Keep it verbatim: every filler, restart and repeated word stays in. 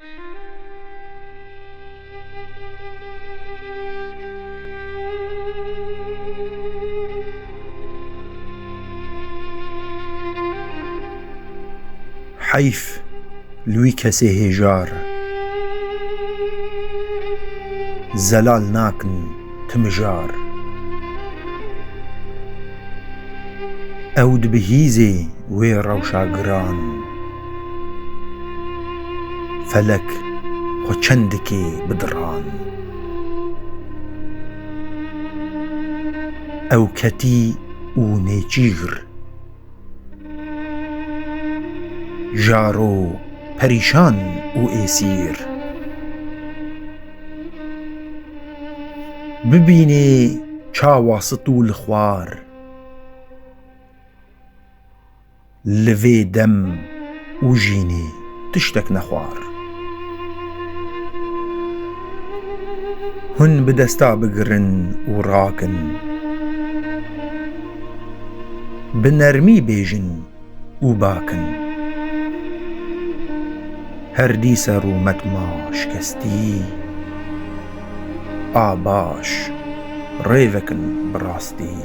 Heyf li wî kesê hêjar, zelal nakin ti mijar. Ew dibihîzê wê rewşa giran, felek xwe çendikê bidiran. Ew ketî û nêçîr, jaro perîşan û êsîr. Bibînê çawa stû li xwar, li vê dem û jînê tiştek nexwar. Hûn bi desta bigirin û rakin, bi nermî bêjin û bakin. Her dîse rûmet ma şikestî, a baş rêvekin bi rastî.